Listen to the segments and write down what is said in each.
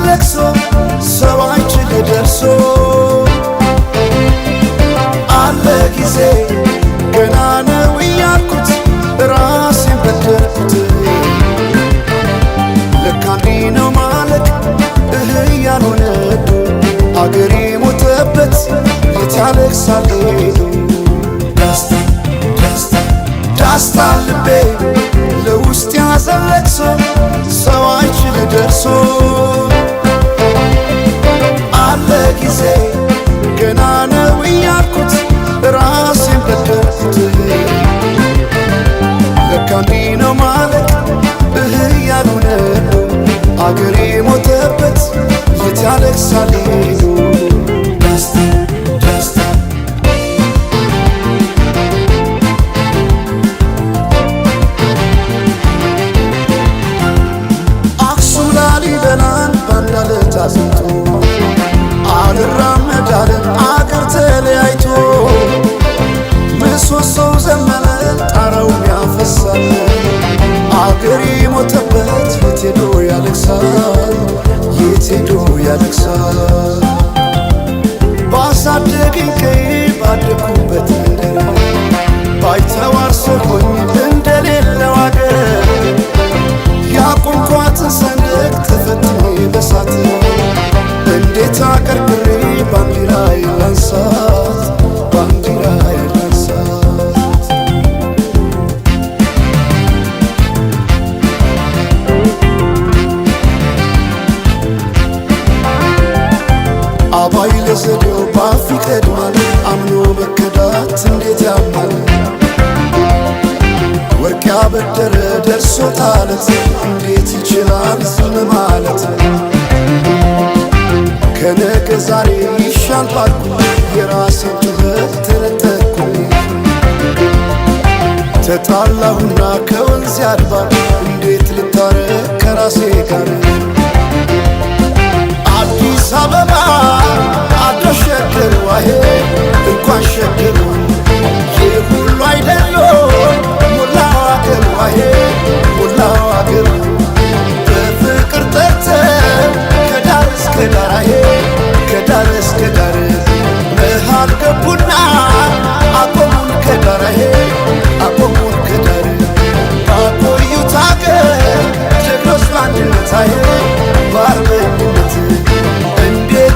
ለቅሶ ሰው አይችል ደርሶ አለ ጊዜ ገና ነው እያልኩት ራሴን በደልኩት። ለካ እንዲህ ነው ማለቅ እህ እያሉ ነዱ አገሬ ሞተበት የት ያለቅሳል ሄዱ። ዳስታ ዳስታ ዳስታ ልቤ ለውስጥ ያዘን ለቅሶ ሰው አይችል ደርሶ አለ ጊዜ ገና ነው እያልኩት ራሴን በደልኩት። ለካ እንዲህ ነው ማለቅ እህ እያሉ ነዱ አገሬ ሞተበት የት ያለቅሳል ሄዱ። ዳስታ ዳስታ አክሱም ላሊበላን ባንድ አለት አጽንቶ አልራመድ አለ አገር ተለያይቶ ምሰሶው ዘመነ ጣራውም ያፈሳል አገሬ ሞተበት የት ሄዶ ያለቅሳል የት ሄዶ ያለቅሳል። ባሳደገኝ ቀዬ ባደኩበት መንደር ባይተዋር ሰው ሆኜ እንደሌለው አገር ያቆምኳትን ሰንደቅ ተፈትኜ በሳት እንዴት አቀርቅሬ ባንዲራዬን ላንሳት ባንዲራዬን ላንሳት። አባይ ለዘዴው ባፍ ይቀድማል አምኖ መከዳት እንዴት ያማል። ወርቅ ያበደረ ደርሶ ታለት እንዴት ይችላል ዝም ማለት። ከነገ ዛሬ ይሻል ባልኩ የራሴን ጩኸት ተነጠቅኩኝ። ተጣላሁና ከወንዝ ያድባር እንዴት ልታረቅ ከራሴ ጋር። አዲስ አበባ አዶ ሸገር ዋሄ እንኳን ሸገሩ ይህ ሁሉ አይደሎ ሞላው አገር ዋሄ ሞላው አገር በፍቅር ጠርተን ከዳር እስከ ዳር አሄ ከዳር እስከ ዳር መሃል ገቡና አቆሙን ከዳር አሄ አቆሙን ከዳር ባቆዩት አገር ጀግኖች በአንድነት አሄ በአርበኝነት እንዴት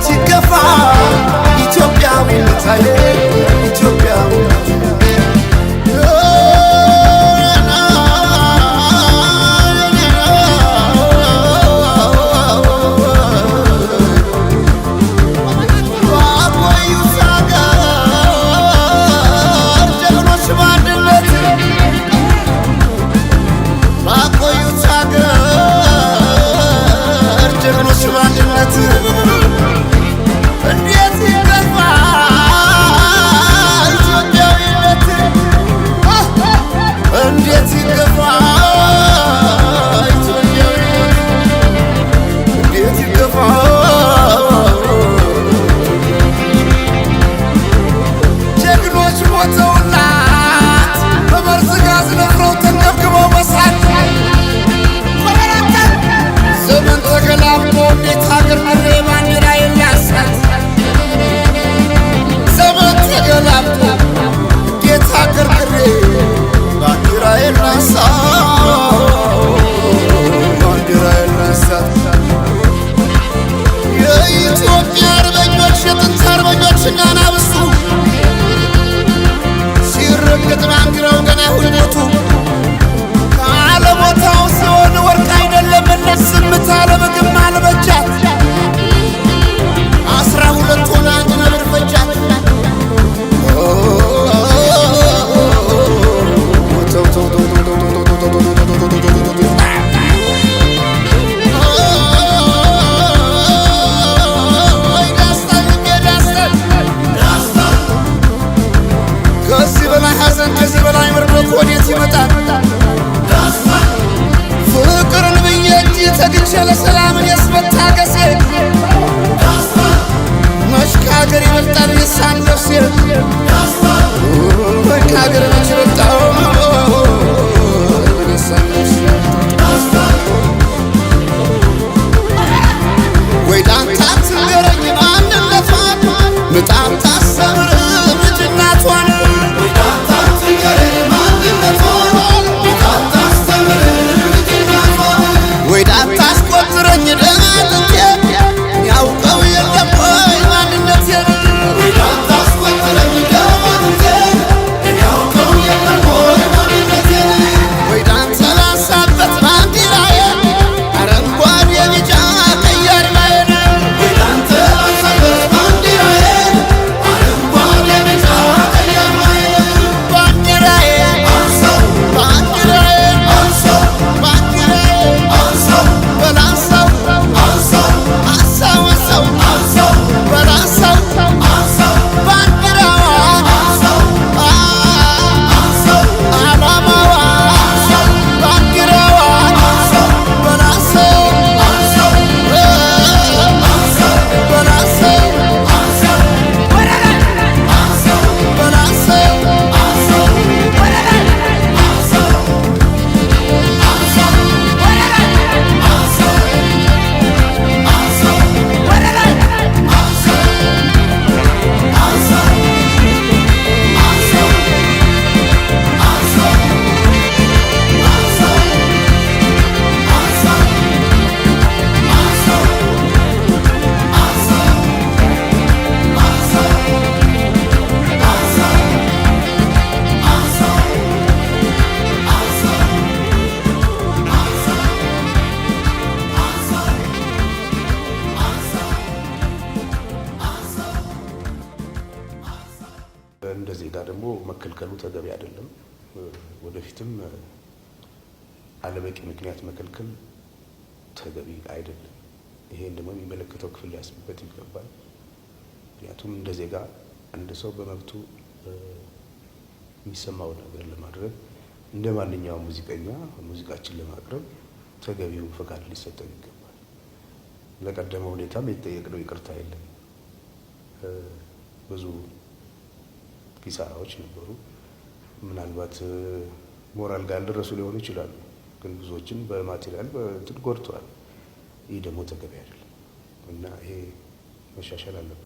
ዜጋ ደግሞ መከልከሉ ተገቢ አይደለም። ወደፊትም አለበቂ ምክንያት መከልከል ተገቢ አይደለም። ይሄን ደግሞ የሚመለከተው ክፍል ሊያስብበት ይገባል። ምክንያቱም እንደ ዜጋ አንድ ሰው በመብቱ የሚሰማው ነገር ለማድረግ፣ እንደ ማንኛውም ሙዚቀኛ ሙዚቃችን ለማቅረብ ተገቢውን ፈቃድ ሊሰጠን ይገባል። ለቀደመ ሁኔታም የተጠየቅነው ይቅርታ የለም። ብዙ ኪሳራዎች ነበሩ። ምናልባት ሞራል ጋር ያልደረሱ ሊሆኑ ይችላሉ፣ ግን ብዙዎችን በ material በእንትን ጎድተዋል። ይህ ደግሞ ተገቢ አይደለም እና ይሄ መሻሻል አለበት።